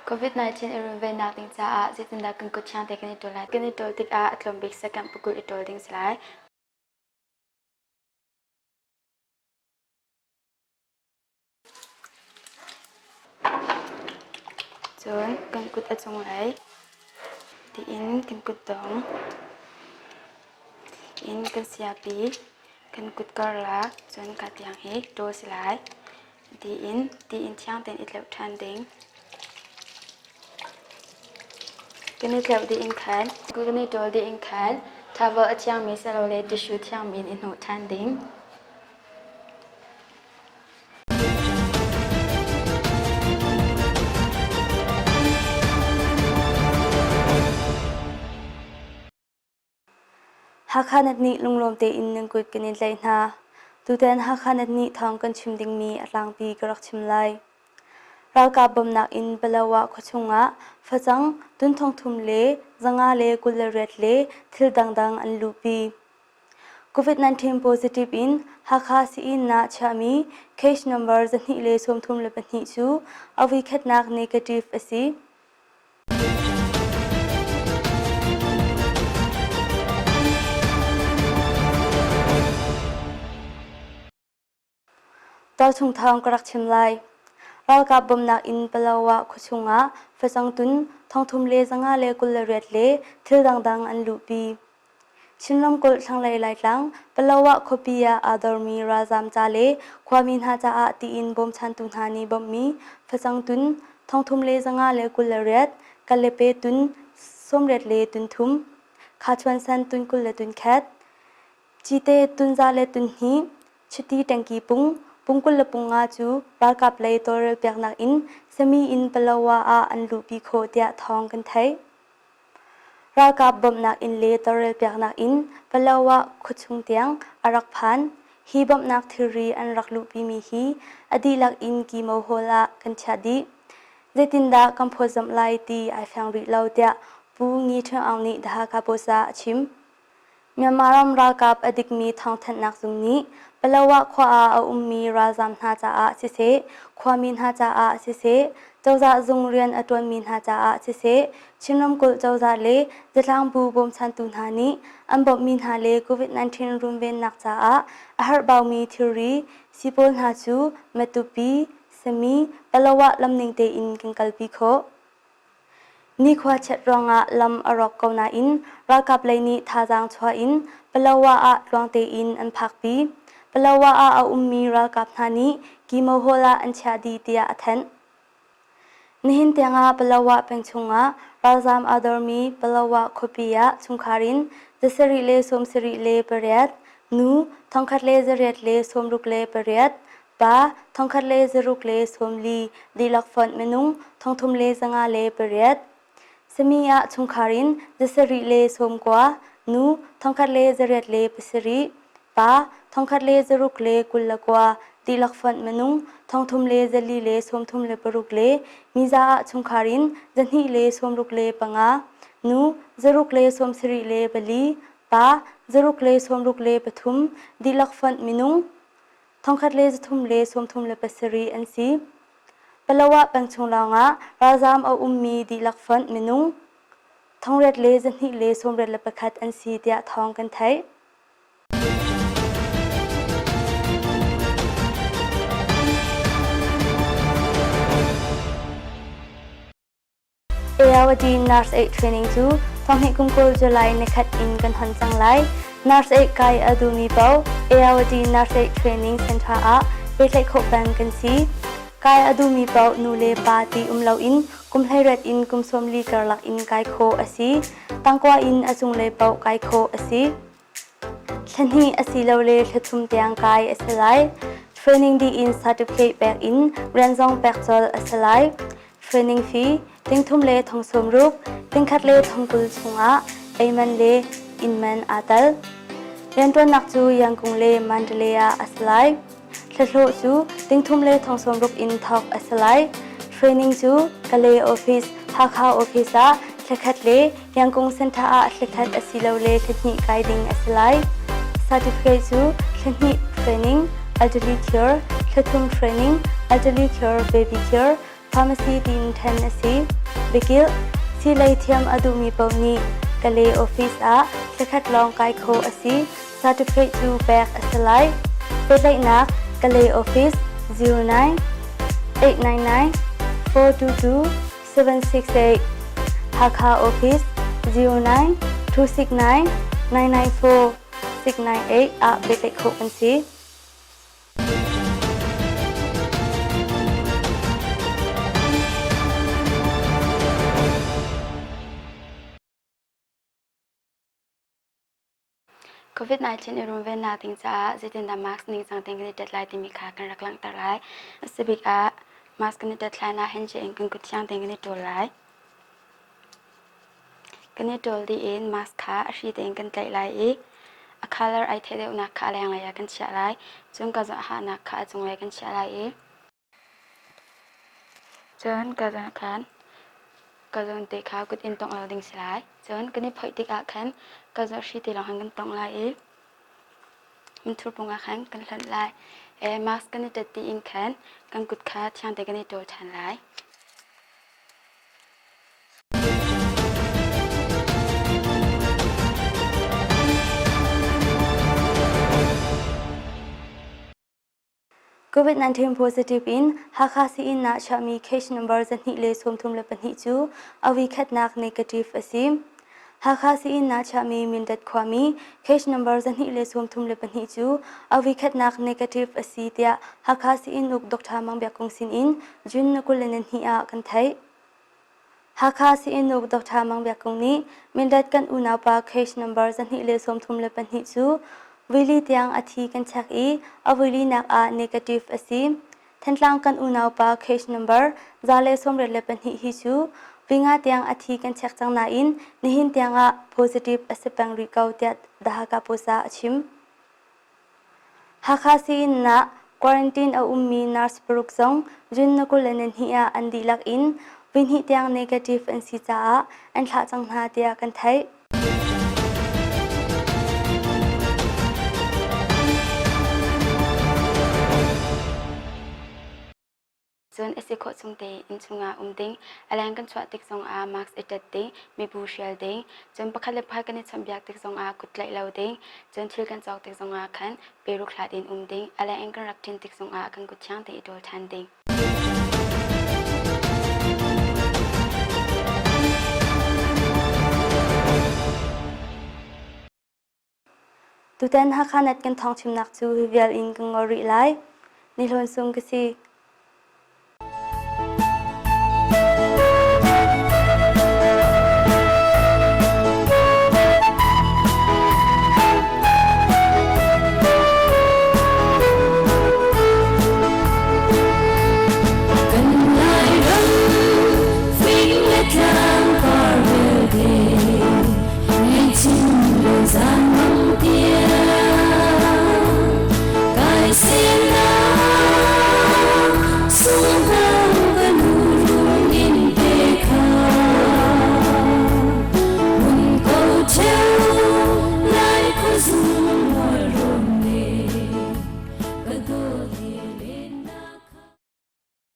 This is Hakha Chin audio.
COVID-19 i runvennak ding caah zeitindah kan kut thiang te kan i ṭawl lai? Kan i ṭawl tikah a tlawm bik second pakul i ṭawl ding si lai. Cun kan kut a cunglei tiin kan kutdong in kan siapi kan kut karlak cun ka tiang hi ṭawl si lai. Tiin tiin thiang tein i tleuh ṭhan ding. Kan i tleuh dih in khan kan i ṭawl dih in khan towel a thiangmi silole tissue thiangmi in i hnawh ṭhan ding. Hakha nat nih lunglawm tein nan kut kan in tlaih hna. Tutan Hakha nat nih thawng kan chim dingmi a tlangpi ka rak chim lai. Ralkap bawmhnak in Palawa khuachung ah facang tun thongthum le 500 le 28 le thil dangdang an luhpi. COVID-19 positive in Hakha sii-inn ah chiahmi case number 232 cu a voikhatnak negative a si. Tualchung thawng ka rak chim lai. Ralkap bawmhnak in Palawa khuachung ah facang tun thongthum le 528 le thil dangdang an luhpi. Chin ramkulh thlanglei Laitlang, Palawa khuapi ah aa dormi ralzaam ca le khuami hna caah tiin bawmchantu hna nih bawmhmi facang tun thongthum le 528, Kalepe tun 80 le tun thum, Khachuan san tun 20 le tun khat, Cite tun za le tun hnih, Chiti tangki pung, pung 20 le pung nga cu ralkap lei tawlrelpiaknak in Sami in Palawa ah an luhpi khawh tiah thawng kan theih. Ralkap bawmhnak inn le tawlrelpiaknak inn Palawa khuachung tiang a rak phan. Hi bawmhnak thilri an rak luhpimi hi a dihlak in Kimo Hall ah kan chiah dih. Zeitindah kan phawtzamh lai ti ai fiang rih lo tiah Pu Ngi Ṭhung Aung nih The Hakha Post ah a chim. Myanmar ram ralkap a dikmi thawngthanhnak zung nih Palawa khua ah a ummi ralzaam hna caah siseh, khuami hna caah siseh, cozah zung rian a ṭuanmi hna caah siseh, Chin ramkulh cozah le zatlangbu bawmchantu hna nih an bawmhmi hna le COVID-19 runvennak caah a herhbaumi thilri, sii pawl hna cu Matupi, Sami, Palawa lamning tein kan kalpi khawh. Nikhua chiat ruangah lam a rawk ko nain ralkap lei nih thazaang chuah in Palawa ah tluang tein an phakpi. Palawa ah a ummi ralkap hna nih Kimo Hall ah an chiah dih tiah a thanh. Nihin tiangah Palawa peng chungah ralzaam aa dormi Palawa khuapi ah chungkhar in zasarih le sawmsarih le pariat, nu thongkhat le zariat le sawmruk le pariat, Pa thongkhat le zaruk le sawmli dihlak fonh minung thongthum le 508. Sami ah chungkhar in zasarih le sawmkua, nu thongkhat le zariat le pasarih, pa thongkhat le zaruk le 21 dihlak fonh minung thongthum le zali le sawmthum le paruk le miza ah chungkhar in zahnih le sawmruk le panga, nu zaruk le sawmsarih le pali, pa zaruk le sawmruk le pathum dihlak fonh minung thongkhat le zathum le sawmthum le pasarih an si. Palawa peng chung lawngah ralzaam a ummi dihlak fonh minung thongriat le zahnih le sawmriat le pakhat an si tiah thawng kan theih. Ayawadi Nurse Aid Training cu thonghnih kum 20 July nikhat in kan hon cang lai. Nurse Aid kai a duhmi paoh Ayawadi Nurse Aid Training Center ah pehtlaih khawh peng kan si. Kai a duhmi paoh nu le pa ti um loin kum hleiriat in kum 40 karlak in kai khawh a si. Tangkua in a cunglei paoh kai khawh a si. Thla hnih asilole thla thum tiang kai a si lai. Training dih in certificate pek in rian zong pek colh a si lai. Training fee ting thum le thong sawm ruk, ting khat le thong 20 chungah ei man le inn man aa tel. Rianṭuannak cu Yangon le Mandalay ah a si lai. Thlahlawh cu ting thum le thong sawm ruk in thawk a si lai. Training cu Kalay Office, Hakha Office ah thlakhat le Yangon Center ah thlakhat asilole thlahnih kai ding a si lai. Certificate cu thlahnih training, elderly care, thlathum training, elderly care, baby care, Pharmacy tiin ṭhen a si. Biakilh, Siilei thiam a duhmi paoh nih Kalay office ah thlakhat lawng kai khawh a si. Certificate cu pek a si lai. Pehtlaihnak Kalay office 09 899 422 768 Hakha office 09 269 994 698 ah pehtlaih khawh kan si. COVID-19 i runvennak ding caah zeitindah mask ningcang tein kan i ṭet lai timi kha kan rak langhter lai. A si bik ah mask kan i ṭet hlan ah handshake in kan kut thiang tein kan i ṭawl lai. Kan i ṭawl dih in mask kha a hri tein kan tlaih lai i a colour ai theih deuhnak kha a lenglei ah kan chiah lai. Cun ka hahnak kha a cunglei kan chiah lai i Cun ka zawn khan ka zawn te kha kut in tongh lo ding si lai. Cun kan i phoih tikah khan ka zawn hri te lawng khan kan tongh lai i minthur pung ah khan kan hlonh lai. E, mask kan i ṭet dih in khan kan kut kha thiang te kan i ṭawl ṭhan lai. COVID-19 positive in Hakha sii-inn ah chiahmi case number 232 cu a voikhatnak negative a si. Hakha sii-inn ah chiahmi Mindat khuami case number 232 cu a voikhatnak negative a si tiah Hakha sii-inn uk Dr. Mang Biak Kung sin in June 22 ah kan theih. Hakha sii-inn Dr. Mang Biak Kung nih Mindat kan unaupa case number 232 cu vuili tiang a thi kan check i a vuilinak ah negative a si. Thantlang kan unaupa case number 194 hi cu vinga tiang a thi kan check cang nain nihin tiangah positive a si peng rih ko tiah The Hakha Post ah a chim. Hakha sii-inn ah quarantine a ummi nurse paruk zong June 22 ah an dihlak in voihnih tiang negative an si caah an thlah cang hna tiah kan theih. Cun a si khawh chung tein innchung ah um ding, a leng kan chuah tik zongah mask i ṭet ding, mibu hrial ding, cun pakhat le pakhat kan i chawnhbiak tik zongah kut tlaih lo ding, cun thil kan cawk tik zongah khan peruk hlat in um ding, a leng in kan rak ṭin tik zongah kan kut thiang tein i ṭawl ṭhan ding. Tutan Hakha Net kan thawngchimnak cu hi vial in kan ngol rih lai. Ni Hlawn Sung ka si.